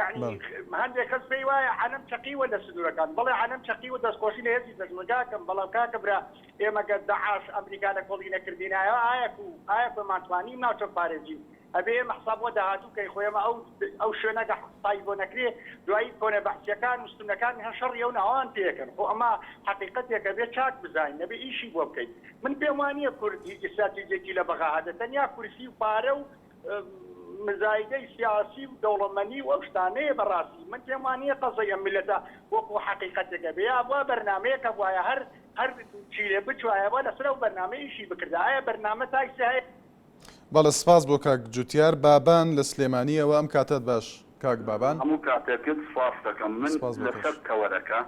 یەعنی هەندێک کەس پێی وایە عەلەم چەقیوە لە سنوورەکان، بەڵێ عەلەم چەقیوە دەستخۆشی لە هێزی پێشمەرگە ئەکەم، بەڵام کاکە برا ئێمە گەر دەعاش ئەمریکا لە کۆڵی نەکردینایەوە ئایا کو ئایا پێمان توانی ناوچە بپارێزین؟ ئەبێ ئێمە حساب بۆ داهاتوو بکەین خۆ ئێمە ئەو ئەو شوێنە گە حسابی بۆ نەکرێ دوایی کۆنە بەعسیەکان و سوننەکان هەر شەڕی ئەو ناوان پێ ئەکەن خۆ ئەمە حەقیقەتێکە بێ چاک بزانین ئەبێ ئیشی بۆ بکەین من پێم وانیە کورد هیچ ئیستراتیجێکی لە بەغا هەبێ تەنیا کورسی و پارە و مزایدەی سیاسی و دەوڵەمەنی و ئەو شتانەیە بەڕاستی من پێم وانیە قەزەی ئەم میللەتە وەکو حەقیقەتێک هەبێ یا بوا بەرنامەیەک هەبوایە هەر هەر چی لێ بچوایە بوا لەسەر ئەو بەرنامەیە ئیشی بکردا ئایا بەرنامە تا ئیستا هەیە؟ بەڵێ سپاس بۆ کاک جوتیار بابان لە سلێمانیەوە ئەم کاتەت باش کاک بابان. هەموو کاتێکت سپاس دەکەم من سپاس بۆ تۆش. لەسەر تەوەرەکە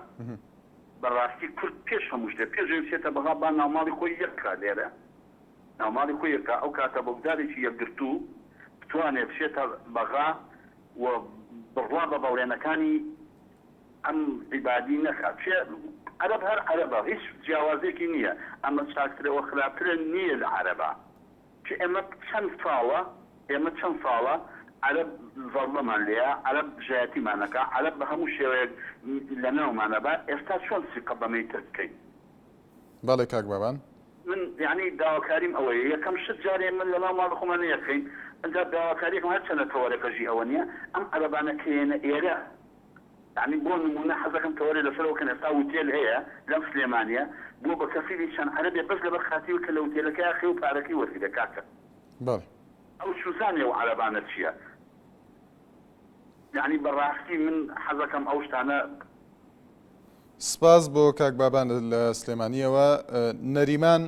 بەڕاستی کورد پێش هەموو شتێ پێش ئەوەی بچێتە بەغا با ناوماڵی خۆی یەک کا لێرە ناوماڵی خۆی یەک کا ئەو کاتە بۆگدارێکی یەکگرتوو بتوانێ بچێتە بەغا و بڕوا بە بەڵێنەکانی. ئەم عیبادی نەکا چێ عەرەب هەر عەرەبە هیچ جیاوازێکی نییە ئەمە چاکترە وە خراپترە نییە لە عەرەبا چ ئێمە چەند ساڵە ئێمە چەند ساڵە عەرەب زەڕبەمان لێیە عەرەب دژایەتیمان ئەکا عەرەب بە هەموو شێوەیەک لەناومان ئەبا ئێستا چۆن سیقە بەمەی تر بکەین. بەڵێ کاک بابان. من یەعنی داواکاریم ئەوەیە یەکەم شت جارێ من لەناو ماڵی خۆمان یەکەین ئنجا داواکاریەکم هەرچەندە تەوەرەکەژی ئەوە نیە ئەم عەرەبانە کە یەنە ئێرە یەعنی بۆ نمونە حەزەکەم تەوەرێ لەسەرەوە کەن ئێستا وتێل هەیە لەم سلێمانیە بوە بە کەفیلی چەند عەرەبێ بەس لەبەر خاتری کە لە وتێلەکەیا خێو پارەکەی وەرگرێ کاکە بەڵێ. ئەو چوزانێ ئەو عەرەبانە چیە یەعنی بەڕاستی من حەزەکەم ئەو شتانە. سپاس بۆ کاک بابان لە سلێمانیەوە. نەریمان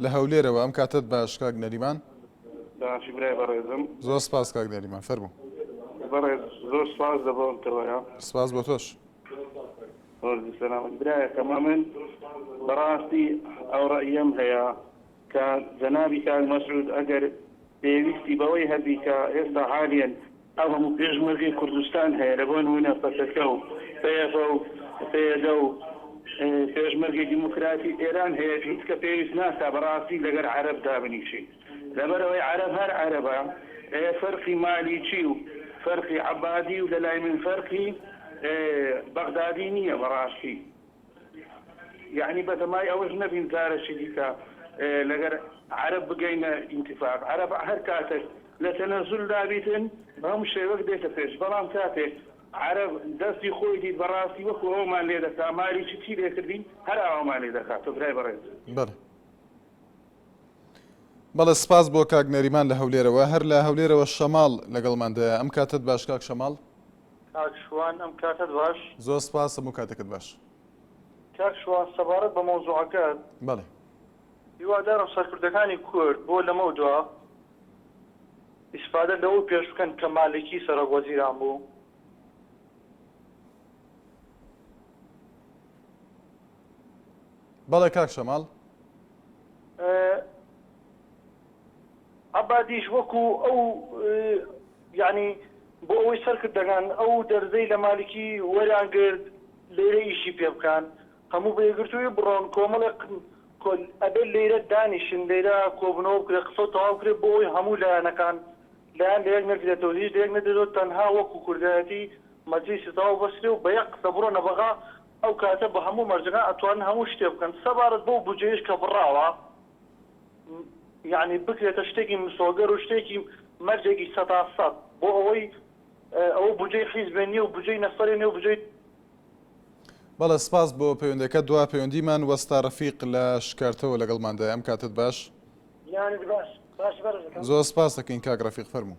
لە هەولێرەوە ئەم کاتەت باش کاک نەریمان. باشی برای بەڕێزم. زۆر سپاس کاک نەریمان فەرموو. بەڕێز زۆر سپاس لە بۆ ئەم تەوەرە. سپاس بۆ تۆش. ڕۆژی سەلامەت برایەکەم ئەمن بەڕاستی ئەو ڕەئیەم هەیە کە جەنابی کاک مەسعود ئەگەر پێویستی بەوەی هەبی کە ئێستا حالیەن ئەو هەموو پێشمەرگەی کوردستان هەیە لە بۆ نموونە پەکەکە و پەیەفە و پەیەدە و پێشمەرگەی دیموکراتی ئێران هەیە هیچ کە پێویست ناکا بەڕاستی لەگەر عەرەب دابنیشی لەبەرئەوەی عەرەب هەر عەرەبە ئێ فەرقی مالیکی و فەرقی عەبادی و لەلای من فەرقی بەغدادی نییە بەڕاستی. یەعنی بەتەمای ئەوەش نەبین جارەکی دیکە لەگەر عەرەب بگەینە ئینتفاق، عەرەب هەر کاتەک لە تەنەزول دابیتن بە هەموو شێوەک دێتە پێش، بەڵام کاتێک عەرەب دەستی خۆی دیت بەڕاستی وەکو ئەومان لێ دەکا، مالیکی چی لێ کردین هەر ئاوامان لێ دەکات برای بەڕێز. بەڵێ. بەڵێ سپاس بۆ کاک نەریمان لە هەولێرەوە. هەر لە هەولێرەوە شەماڵ لەگەڵماندایە. ئەم کاتەت باش کاک شەماڵ. کاک شوان ئەم کاتەت باش. زۆر سپاس هەموو کاتێکت باش. کاک شوان سەبارەت بە مەوزوعەکەت. بەڵێ. هیوادارم سەرکردەکانی کورد بۆ لەمەو دوا ئیسفادە لەوە پێش بکەن کە مالکی سەرۆک وەزیران بوو. بەڵێ کاک شەماڵ. عەبادیش وەکو ئەو یەعنی بۆ ئەوەی سەرکردەکان ئەو دەرزەی لە مالکی وەریان گرت لەیرە ئیشی پێ بکەن هەموو بە یەکگرتوویی بڕۆن کۆمەڵێک ئەبێ لەیرە دانیشن لەیرە کۆبنەوە بکرێ قسە و تەواو بکرێ بۆ ئەوەی هەموو لایەنەکان لایەن لە یەک نەگرێتەوە هیچ لە یەک نەدرێتەوە تەنها وەکو کوردایەتی مەجلیسی تەواو بەسرێ و بە یەک قسە بڕۆنە بەغا ئەو کاتە بە هەموو مەرجەکان ئەتوانن هەموو شتێ بکەن سەبارەت بەو بودجەیەش کە بڕاوە یەعنی بکرێتە شتێکی مسۆگەر و شتێکی مەرجێکی سەتا سەت بۆ ئەوەی ئەوە بودجەی حیزبێ نیە و بودجەی نەفەرێ نیە و بودجەی بەڵێ سپاس بۆ پەیوەندەکەت دوا پەیوەندیمان وەستا ڕەفیق لە شکارتەوە لەگەڵماندایە ئەم کاتەت باش. گیانت باش باشی بەڕێزەکەم. زۆر سپاس دەکەین کاک ڕەفیق فەرموو.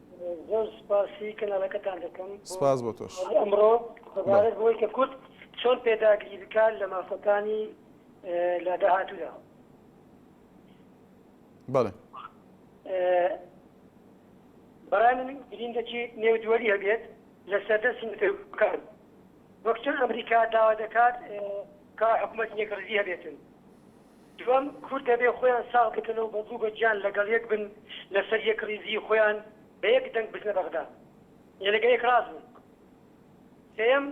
زۆر سپاسی کەناڵەکەتان دەکەم بۆ سپاس بۆ تۆش. ئەمڕۆ سەبارەت بەوەی کە کورد چۆن پێداگری بکات لە مافەکانی لە داهاتوودا. بەڵێ. بەڕای من گرینگەکی نێو دووەلی هەبێت لە سەردەستی نەتەوەکان وەک چۆن ئەمریکا داوا دەکات کە حکوومەتی یەکڕیزی هەبێتن. دووەم، کورد دەبێ خۆیان ساغ بکەنەوە بە دڵ و بە گیان لەگەڵ یەک بن لەسەر یەکڕیزیی خۆیان بە یەک دەنگ بچنە بەغدا یە لەگەڵ یەک ڕاست بن. سێیەم،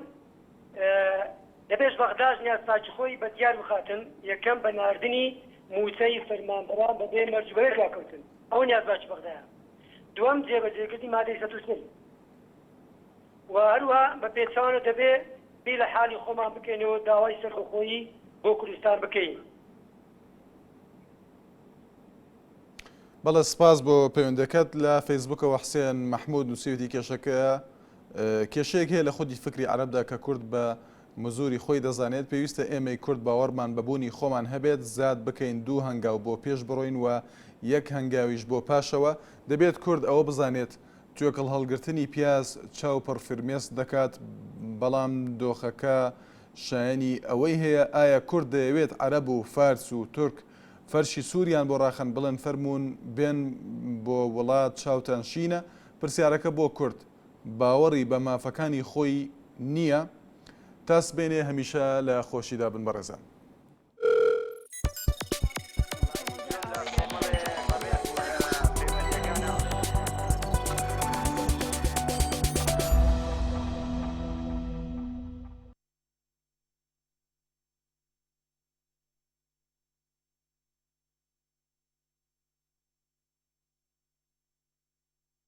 دەبێش بەغداش نیازپاکی خۆی بە دیار بخاتن، یەکەم بە ناردنی مووچەی فەرمانبەران بە بێ مەرج و بە بێ دواکەوتن، ئەوە نیازپاکی بەغدایە. دووەم، جێبەجێکردنی مادەی 140. و هەروەها بە پێچەوانە دەبێ بیر لە حالی خۆمان بکەینەوە داوای سەربەخۆیی بۆ کوردستان بکەین. بەڵێ سپاس بۆ پەیوەندەکەت. لە فەیسبوکەوە حسێن مەحمود نووسیویەتی کێشەکە کێشەیەک هەیە لە خودی فکری عەرەبدا کە کورد بە مزوری خۆی دەزانێت پێویستە ئێمەی کورد باوەڕمان بە بوونی خۆمان هەبێت زاد بکەین دوو هەنگاو بۆ پێش بڕۆین و یەک هەنگاویش بۆ پاشەوە دەبێت کورد ئەوە بزانێت توێکڵ هەڵگرتنی پیاز چاو پڕ فرمێسک دەکات، بەڵام دۆخەکە شایەنی ئەوەی هەیە ئایا کورد دەیەوێت عەرەب و فارس و تورک فەرشی سوریان بۆ ڕاخەن بڵێن فەرموون بێن بۆ وڵات چاوتان شینە؟ پرسیارەکە بۆ کورد باوەڕی بە مافەکانی خۆی نییە؟ تا سبەینێ هەمیشە لە خۆشیدا بن بەڕێزان.